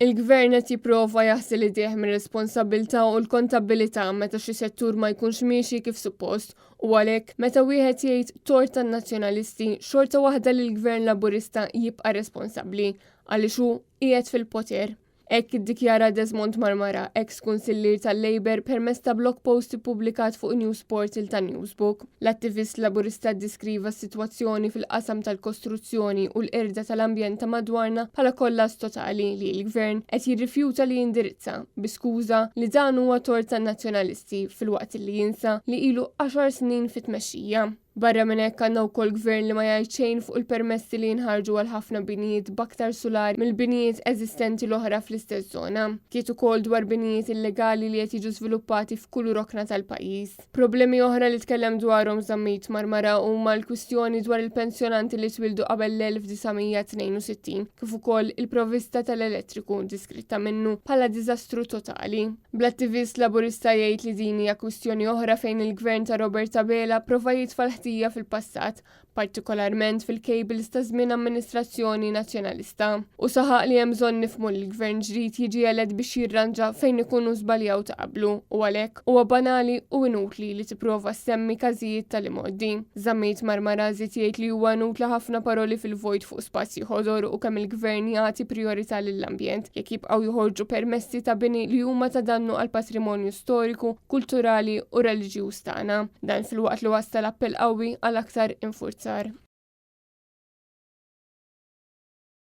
Il-Gvern qed jipprova jaħsel idejh mir-responsabbiltà u l-kontabilità meta xi settur ma jkunx miexi kif suppost u għalhekk meta wieħed jgħid tort tan-Nazzjonalisti xorta waħda li l-Gvern Laburista jibqa' responsabbli għaliex hu qiegħed fil-poter. Hekk iddikjara Desmond Marmara, eks kunsillier tal-Labour permezz ta' blog post ippubblikat fuq news portal ta' Newsbook. L-attivist Laburista ddiskriva s-sitwazzjoni fil-qasam tal-kostruzzjoni u l-qerda tal-ambjent ta' madwarna bħala kollass totali li l-Gvern qed jirrifjuta li jindirizza bi skuża li dan huwa tort tan-Nazzjonalisti filwaqt li jinsa li ilu għaxar snin fit-tmexxija. Barra minn hekk għandna wkoll gvern li ma jgħid xejn fuq il-permessi li jinħarġu għal ħafna binijiet b'aktar sulari mill-binijiet eżistenti l-oħra fl-istess żona. Kiet ukoll dwar binijiet illegali li qed jiġu żviluppati f'kull rokna tal-pajjiż. Problemi oħra li tkellem dwarhom Zammit Marmara huma l-kwistjoni dwar il-pensjonanti li twildu qabel l-1962 kif ukoll il-provvista tal-elettriku diskritta minnu bħala diżastru totali. Bl-attivist Laburista jgħid li din hija kwistjoni oħra fejn il-Gvern ta' Robert Abela prova jitfa' l-ħtija fil-passat, partikolarment fil-cables ta' żmien amministrazzjoni Nazzjonalista. U saħaq li hemm bżonn nifhmu li l-Gvern ġdid jiġi elett biex jirranġa fejn ikunu żbaljaw ta' qablu u għalhekk huwa banali u inutli li tipprova ssemmi każijiet tal-imgħoddi. Zammit Marmara żied jgħid li huwa inutli ħafna paroli fil-vojt fuq spazji ħodor u kemm il-Gvern jagħti prijorità lill-ambjent jekk jibqgħu joħorġu permessi ta' bini li huma ta' dannu għall-patrimonju storiku, kulturali u reliġjuż tagħna. Dan filwaqt li wassal appell qawwi għal aktar infurzar.